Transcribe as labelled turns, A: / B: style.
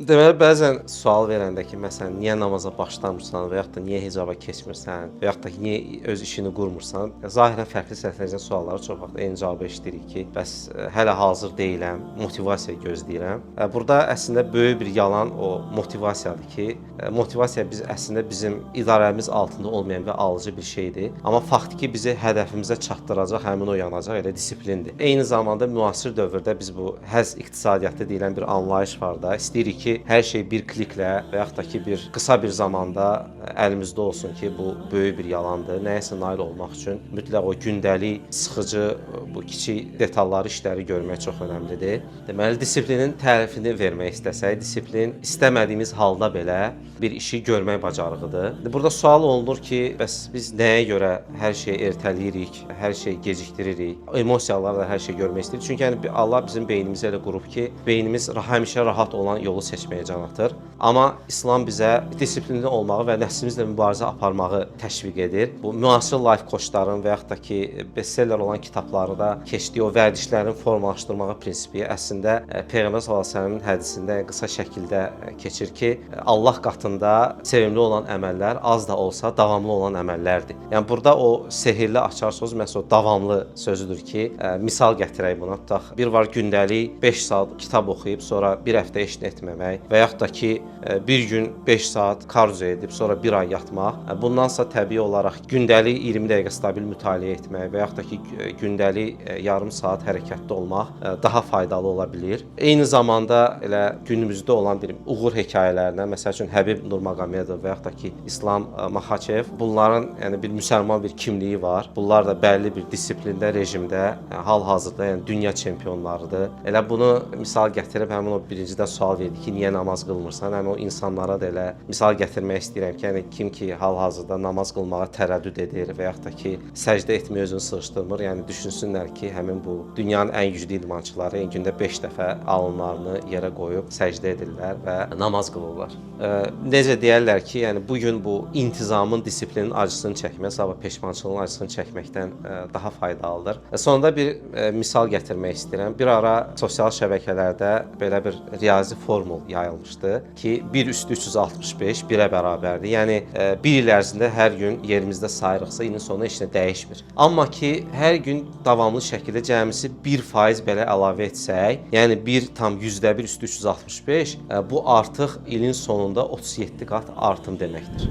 A: Deməli, bəzən sual verəndə ki, məsələn, niyə namaza başlamırsan və yaxud da niyə hicaba keçmirsən və yaxud da ki, niyə öz işini qurmursan, zahirən fərqli səslənəcək suallara çox vaxt eyni cavabı eşidirik ki, bəs hələ hazır deyiləm, motivasiya gözləyirəm. Burada əslində böyük bir yalan o motivasiyadır ki, motivasiya biz əslində bizim idarəmiz altında olmayan və alıcı bir şeydir. Amma faktiki bizi hədəfimizə çatdıracaq həmin o yanacaq elə disiplindir. Eyni zamanda müasir dövrdə biz bu həzz iqtisadiyyatı deyilən bir anlayış var da, istəyirik ki, hər şey bir kliklə və yaxud da ki, bir qısa bir zamanda əlimizdə olsun ki, bu böyük bir yalandır. Nəyəsə nail olmaq üçün mütləq o gündəlik sıxıcı bu kiçik detalları, işləri görmək çox önəmlidir. Deməli, disiplinin tərifini vermək istəsək, disiplin istəmədiyimiz halda belə bir işi görmək bacarığıdır. Burada sual olunur ki, bəs biz nəyə görə hər şeyi ertələyirik, hər şeyi gecikdiririk, emosiyalarla hər şeyi görmək istəyirik? Çünki yəni Allah bizim beynimizi elə qurub ki, beynimiz həmişə rahat olan yolu seçməyə can atır. Amma İslam bizə disiplinli olmağı və nəfsimizlə mübarizə aparmağı təşviq edir. Bu müasir life coachların və yaxud da ki, bestseller olan kitablarda keçdiyi o vərdişlərin formalaşdırmağı prinsipi əslində Peyğəmbər sallallahu əleyhi və səlləmin hədisində qısa şəkildə keçir ki, Allah qatında sevimli olan əməllər az da olsa davamlı olan əməllərdir. Yəni burada o sehirli açar söz məhz o davamlı sözüdür ki, misal gətirək buna. Tutaq, bir var gündəlik 5 saat kitab oxuyub sonra bir həftə heç nə etməmək və yaxud da ki, bir gün 5 saat kardio edib sonra bir ay yatmaq. Bundansa təbii olaraq gündəlik 20 dəqiqə stabil mütaliə etmək və yaxud da ki, gündəlik yarım saat hərəkətdə olmaq daha faydalı ola bilir. Eyni zamanda elə günümüzdə olan bir uğur hekayələrinə, məsəl üçün Həbib Nurmagomedov və yaxud da ki, İslam Maxaçev, bunların yəni bir müsəlman bir kimliyi var. Bunlar da bəlli bir disiplində, rejimdə hal-hazırda yəni dünya çempionlarıdır. Elə bunu misal gətirib həmin o birincidən sual verdi ki, niyə namaz qılmırsan? Həmin o insanlara da elə misal gətirmək istəyirəm ki, yəni kim ki hal-hazırda namaz qılmağa tərəddüd edir və yaxud da ki, səcdə etməyə özünü sığışdırmır, yəni düşünsünlər ki, həmin bu dünyanın ən güclü idmançıları yəni gündə 5 dəfə alınlarını yerə qoyub səcdə edirlər və namaz qılırlar. Necə deyərlər ki, yəni bu gün bu intizamın, disiplinin acısını çəkmək, sabah peşmançılığın acısını çəkməkdən daha faydalıdır. Sonda bir misal gətirmək istəyirəm. Bir ara sosial şəbəkələrdə belə bir riyazi formul yayılmışdı ki, 1 üstü 365 1-ə bərabərdir. Yəni bir il ərzində hər gün yerimizdə sayırıqsa, ilin sonunda heç nə dəyişmir. Amma ki, hər gün davamlı şəkildə cəmisi 1% belə əlavə etsək, yəni 1,1 üstü 365, bu artıq ilin sonunda 37 qat artım deməkdir.